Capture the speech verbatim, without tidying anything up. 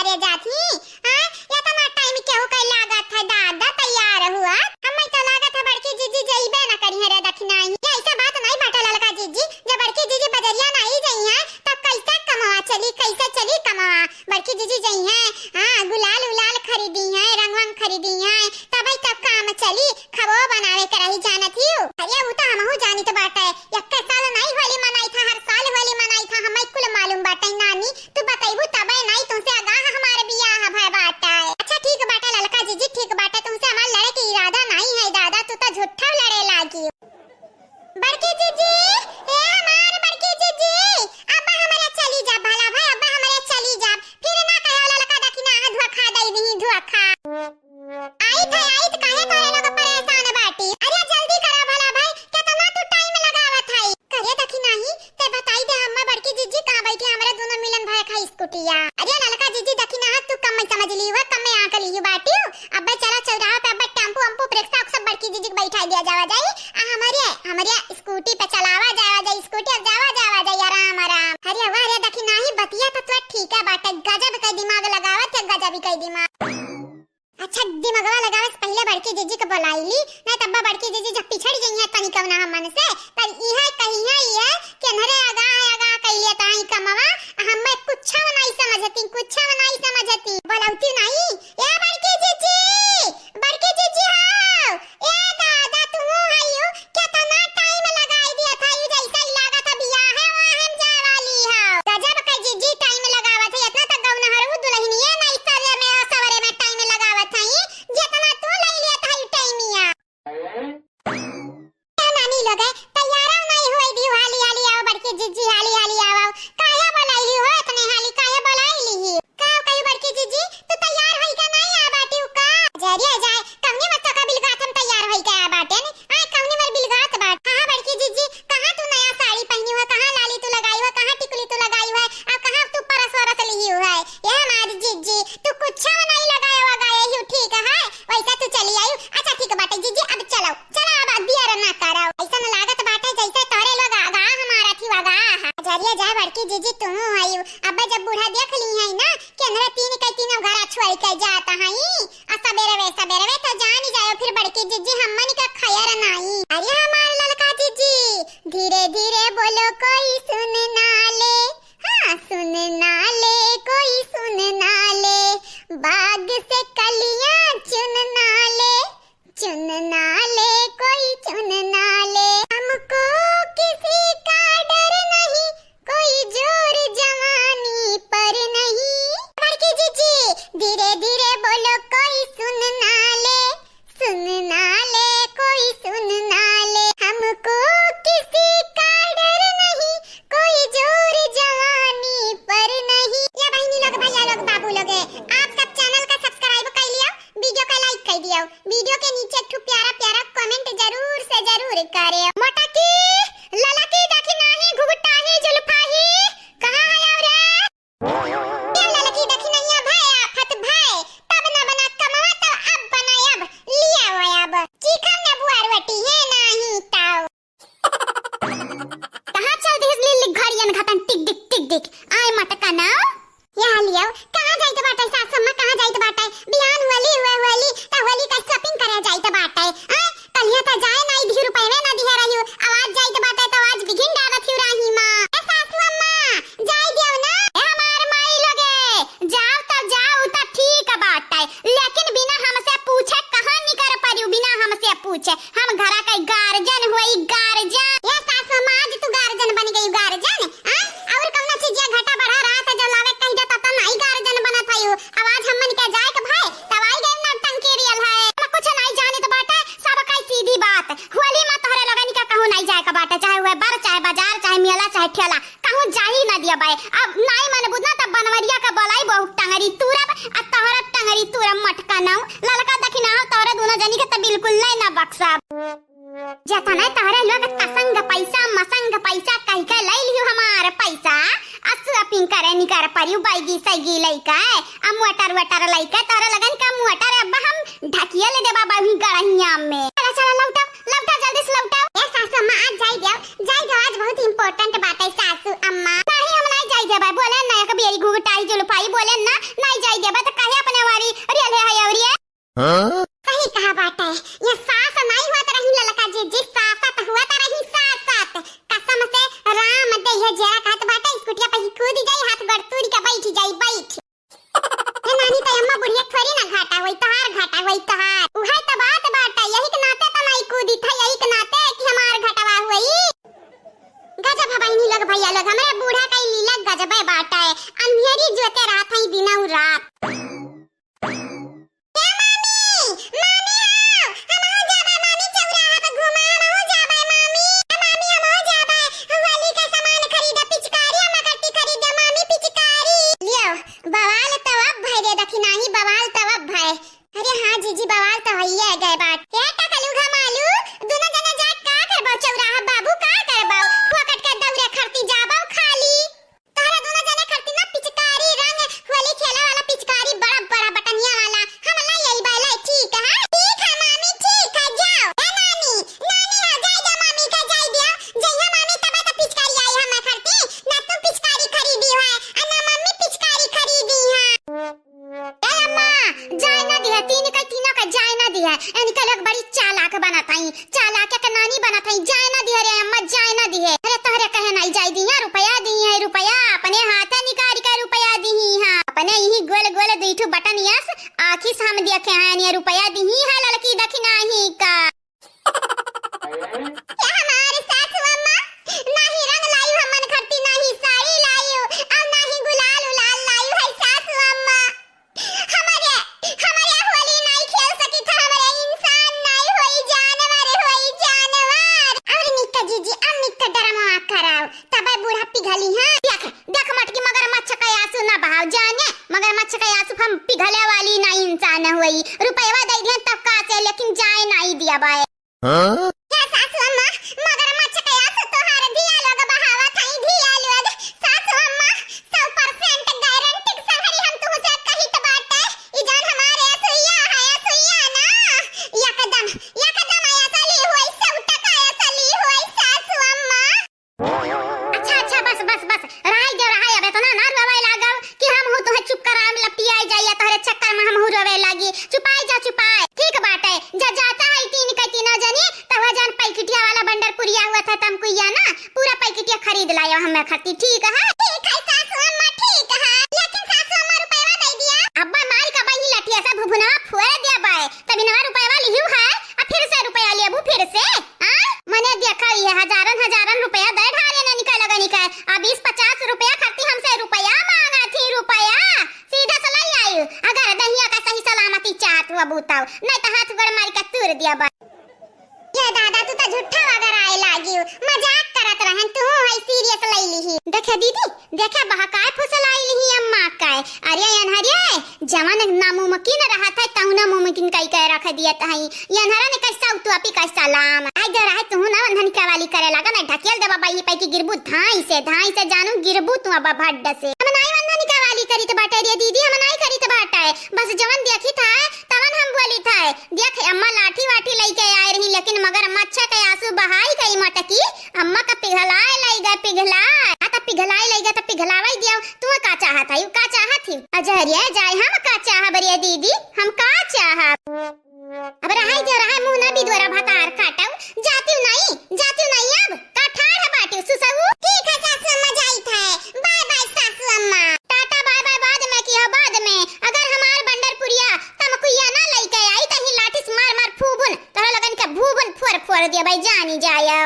अरे जात ही, हाँ, एतना टाइम केहू के लागत है दादा तैयार हुआ। हम्मे तो लागत है बड़की जीजी जइबे न करिहैं रे दखिनही। ऐसा बात नहीं बाटे ललका जीजी, जब बड़की जीजी बजरिया नहीं जइहैं, तब कैसे कमवा चली, कैसे चली कमवा? बड़की जीजी जइहैं, हाँ, गुलाल उलाल खरीदिहैं, रंग वंग खरीदिहैं, तबे तब काम चली, खबो बनावे के रही, जानत हिउ। अरे उ तो हमहू जानित बाटे, एक्के साल नहीं होली मनाई था, हर साल होली मनाई था, हमें कुल मालूम बाटे नानी, तू बतैबू तबे नहीं, तुमसे आगाह हमार बियाह भय बाटे। अच्छा ठीक बाटे ललका जीजी, ठीक बाटे, तुमसे हमार लड़े के इरादा नहीं है दादा, तू तो झूठा लड़े लागी। बड़की जीजी, ए हमार बड़की जीजी, अब्बा हमरे चली जा भला भाई, अब्बा हमरे चली जा, फिर ना कहो ललका दखिनहा धोखा दई दिही धोखा। आइत है, आइत, काहे तोरे लोग परेशान बाटी? अरे जल्दी करा भला भाई, केतना तू टाइम लगावत है? करे दखिनही, ते बताई दे अम्मा बड़की जीजी कहाँ बैठी, हमरे दोनों मिलन भय खा स्कूटिया। अरे ललका जीजी दखिनहा तू कम समझ ली हुआ, कम आँक ली हुआ बाटी। अब्बे चला चौराहा पे अब्बे टेम्पो अम्पो रिक्शा सब बड़की जीजी के बैठा दिया जावा जाई। आ हमरे, हमरे स्कूटी पे चलावा जावा जाई, स्कूटी अब जावा जावा जाई आराम आराम। अरे वाह रे दखिनही बतिया तो तू ठीक है बाटे, गजब के दिमाग लगावत है, गजब ही के दिमाग। अच्छा, दिमगवा लगावे से पहिले बड़की जीजी के बोलाई ली, नहीं तब बड़की जीजी जब पिछड़ जइहैं तनी कवना हमन से, तब इहे कहिहैं इहे कि "अनहरे आगा है, आगा कइले ताई कमवा, हमें कुछ नहीं समझती, कुछ नहीं समझती।" बोलौती नहीं, ए बड़की जीजी, बड़की जीजी हो, ए दादा तू हइयो, केतना टाइम लगाई दिया था, यू जैसे लागत है बियाह है, वहाँ हम जाए वाली हो। गजब के जीजी टाइम लगावत है, इतना तक गौनहरऊ दुल्हनिए नहीं सजे में और सवरे में टाइम लगावत है, जितना तू ले लिया था यू टाइमिया। ए नानी लोग, तैयार नहीं हुई दी, हाली हाली आओ बड़की जीजी, हाली हाली आओ। काहे बोलाइली हो इतने हाली, काहे बोलाइली ही? का कही बड़की जीजी, तू तैयार होई का नहीं आ बाटी का? जरिया जाए, कवनी मत का बिलगात हम तैयार होई का आ बाटे ने? आय कवनी मर बिलगात बाट। हाँ बड़की जीजी, कहाँ तू नया साड़ी पहनी हुआ, कहाँ लाली तू लगाई हुआ, कहाँ टिकुली तू लगाई हुआ, आ कहाँ तू परस वरस लिही हुआ है? ये हमारी जीजी, तू कुछ नहीं लगाए वगाए ही ठीक है, वैसा तू चली आई। अच्छा ठीक बाटे जीजी, अब चलो, चलो अब दियर ना करो। ऐसा न लागत बाटे जैसे तोरे लोग आगा हमारा थी वगा। जरिया जाए बड़की जीजी तू आई, अब जब बूढ़ा देख ली है ना, केनरे तीन के तीनों घरा छोड़ के जात हई। आ सबेरवे सबेरवे तो जानी जायो फिर बड़की जीजी हमन का खयर नाई। अरे हमार ललका जीजी, धीरे धीरे बोलो कोई सुन ना ले, हाँ सुन ना ले कोई सुन ना ले, बाग से कलियां चुन ना ले, चुन ना ले कोई चुन ना ले, हमको किसी का डर नहीं, कोई जोर जवानी पर नहीं। बड़की जीजी, धीरे धीरे बोलो कोई सुन ना ले, सुन ना ले कोई सुन ना ले, हमको किसी का डर नहीं, कोई जोर जवानी पर नहीं। या बहिनी लोग, भैया लोग, बाबू लोग, आप सब चैनल का सब्सक्राइब कर लियो, वीडियो का लाइक कर दियो, वीडियो के नीचे एक ठो प्यारा प्यारा कमेंट जरूर से जरूर करे। मोटा की, लला की, देखी नाही, घुघुटा ही, जुल्फा ही, कहाँ है आओ रे? ये ललकी देखी नहीं है भाई, आफत भाई, तब ना बना कमवा तो अब बनायब, लिया हुआ अब। चीखा ने बुआर वटी है नाही ताओ। कहाँ चल दिहिस लिल्ली घड़ियन घटन टिक टिक टिक टिक। आय मटका ना। यहाँ लियो, कहाँ जाइत बाटे सासु अम्मा, कहाँ जाइत बाटे? बिहान होली हुए, होली, त होली का shopping करे जाइत बाटे। हाँ? कलिया त जाए नाई दिहु, रुपये ना दिहे रहियो। आवाज जाइत बाटे त आवाज बिघिन डालत हिउ राही माँ। ए सासु अम्मा, जाए दियो ना। ए हमार माई लोगे, जाओ त जाओ त ठीक बाटे, लेकिन बिना हमसे पूछे कहाँ निकर परियो, बिना हमसे पूछे। हम घरा के गार्जियन हुई, गार्जियन। ए सासु अम्मा, आज तू गार्जियन बन गई, गार्जियन? हाँ? और कौनो चीजिया घटा बढ़ा रहा से जो लावे कही जाता त नाई गार्जियन बनत है यू। अब आज हमन के जाए के भाई, तब आई गए नौटंकी रियल है। हम कुछ नाई जानित बाटे, सब कई सीधी बात। होली में तोहरे लोगन के कहूँ नाई जाए के बाटे, चाहे वह बर, चाहे बाजार, चाहे मेला, चाहे ठेला, कहूँ जाही ना दिया बाए। अब नाई मन बुझना तब बनवरिया के बोलाई बहुत टंगरी तूरब, आ तोहरा टंगरी तूरब मटका नाऊ। ललका दखिना हो तोहरे दोनों जनी के त बिल्कुल नहीं ना बक्सा। जतने तोहरे लोग तसंग पैसा, मसंग पैसा कह के ले लियो हमार पैसा, आ shopping करे निकर परियो बैगी सैगी लइके, आ मोटर वोटर लइके, तोहरे लगन का मोटर अब हम ढकिया ले देबा बहु गड़हिया में। चला, चला, लौटाओ, लौटाओ, जल्दी से लौटाओ। ए सासू अम्मा, आज जाई देव, जाई देव, आज बहुत important बात है सासू अम्मा। नहीं, हम नहीं जाई देबा, बोले ना, एक बेरी घुघटाई जुलफाई बोले ना, नाई जाई देबा त काहे अपने वारी अरे ले है अवरिया। हाँ? सही कहा बाटे, ये सास नाई हुआ त रही ललका जीजी, सासत हुआ त रही सासत। कसम से राम दे ये जेरा कहत बाटे, स्कूटिया पे ही कूद जाई, हाथ गोड़ तूड़ के बैठ जाई, बैठ। ए नानी, त अम्मा बुढ़िया थोड़ी ना घाटा होई, तोहार घाटा होई, तोहार। उहे त बात बाटे, यही के नाते त नाई कूदी था, यही के नाते कि हमार घटवा होई। गजब है बहिनी लोग, भैया लोग, हमरे बूढ़ा का ई लीला गजबे बाटे। अंधेरी जोते रहत हई दिनऊ रात। ए मामी, मामी हो, हमहू जाबे मामी, चौराहा पे घूमे, हमहू जाबे मामी। ए मामी, हमहू जाबे, होली का सामान खरीदे, पिचकारी, हम करती खरीदे मामी, पिचकारी। लियो, बवाल तब अब भय रे दखिनाही, बवाल तब अब भय। अरे हाँ जीजी, बवाल तो हइये गए बाट। ए टकलू घमालू, दुनो जने जाए का करबो चौराहा बाबू, का करबो? फोकट के दौरे खरती जाबो खाली। तोहरा दुनो जने खरती ना पिचकारी रंग होली खेले वाला पिचकारी बड़ा बड़ा बटनिया वाला। हम लाई आई बाला, ठीक है? ठीक है मामी, ठीक है, जाओ। ए नानी, नानी हो जाए दो मामी का जाए दियो। जइया मामी तबे तो पिचकारी आई हम खरती, ना तू पिचकारी खरीदी है, आ ना मम्मी पिचकारी खरीदी है। ए अम्मा, जाए ना दिहे, तीन का तीनों का जाए ना दिहे। इनका लोग बड़ी चालाक बनत हई, चालाक के नानी बनत हई, जाए ना दिहे रे अम्मा, जाए ना दिहे। अरे तोहरे कहे नाई जाए दिहे, रुपया दिहे, रुपया अपने हाथे निकाल के रुपया दिही हाँ, अपने यही गोल गोल दुई ठो बटन यस आँखी से हम देखे हैं, ये रुपया दिही है ललकी दखिनाही का। ए हमार सासू अम्मा, नाही रंग लायू हमन खरती, नाही साड़ी लायू, और नाही गुलाल उलाल लायू है सासू अम्मा। हमरे, हमरे होली नाही खेल सकी था, हमरे इंसान नाही होई, जानवर होई, जानवर। और निक्का जीजी, अब निक्का ड्रामा कराओ, तबे बूढ़ा पिघली, हाँ? देख, देख मटकी, मगरमच्छ का आंसू ना बहाओ, जाने मगरमच्छ का आंसू हम पिघले वाली ना इंसान होई। रुपयवा दे दिहन तब का से, लेकिन जाए नाई दिया बाए। हाँ? ए सासू अम्मा, मगरमच्छ का आंसू तोहार धिया लोग बहावत हई, धिया लोग। सासू अम्मा, सौ percent guarantee के संगरी हम तुहसे कहित बाटे, ई जौन हमारे असुइया है, असुइया ना, एकदम, एकदम असली होई, सौ टका असली होई, सासू अम्मा। अच्छा, अच्छा, बस, बस, बस, रहाई देव, रहाई, अब इतना ना रोवे लागव कि हम हूँ तुहे चुप कराम लपटियाई जाइया, तोहरे चक्कर में हम हूँ रोवे लागी। चुपाई जा, चुपाई। ठीक बाटे, जा जाता है तीन के तीनों जनी, तब वह जन पैकेटिया वाला बंडरपुरिया हुआ था तमकुइया ना, पूरा पैकेटिया खरीद लायो हमें खातिर, ठीक है? ठीक है सासू अम्मा, ठीक है, लेकिन सासू अम्मा रुपया दे दिया। अब्बा मारी का बही लठिया से भुभुनवा फोड़ दिया बाय, तभी नवा रुपया लिहियो है, अब फिर से रुपया लेबू फिर से? हाँ? मने देखा, ये हजारन हजारन रुपया दे ढारे न निकल गनी का। अब बीस पचास रुपया खातिर हमसे रुपया मांगा थी, रुपया। सीधा से ले आई। अगर दहिया का सही सलामती चाहत हुआ बूताओ, नहीं तो हाथ गोड़ मार के तूर दिया बा। ये दादा, तू तो झूठा अगर आए लागी, मजाक करत रहन, तू है serious ले ली। देखे दीदी, देखे बहकाए फुसलाई लिही अम्मा का। अरे अनहरिये, जवन नामुमकिन रहत है, तहुना मुमकिन कई के रख दियत हई। ये अनहरा ने कैसा उतुआपी का सलाम। आई दे रहे तू ना वंधन का वाली करे लगा, ना ढकेल देबा बाई पै की गिरबू धाई से, धाई से जानू गिरबू तू अब भड्ड से। हम नाई वंधन का वाली करी तो बाटे रे दीदी, हम नाई करी तो बाटे। बस जवन देखी था, तवन हम बोली था। देख अम्मा लाठी वाठी लेके आए रही, लेकिन मगरमच्छ के आंसू बहाई गई मटकी। अम्मा का पिघलाए लई गए, पिघलाए। आ, त पिघलाए लई गए, त पिघलावे दिया। तू का चाहत है? का चाहत है? अजहरिया जाए, हम का चाहब रे दीदी? हम का चाहब? अब रहाई दे, रहाई मुंह ना बिदुअरा भतार काटऊ। जातिउ नहीं, जातिउ नहीं अब। का ठाड़ है बाटिउ सुसऊ? ठीक है सासू अम्मा, जाइत है। Bye bye सासू अम्मा। टाटा bye bye बाद में किया, बाद में। अगर हमार बंडरपुरिया तमकुइया ना लइके आई, त ही लाठी से मार मार फूबुन, तोहरा लोगन के भूबुन फोर फोर दिया भाई, जानी जाया।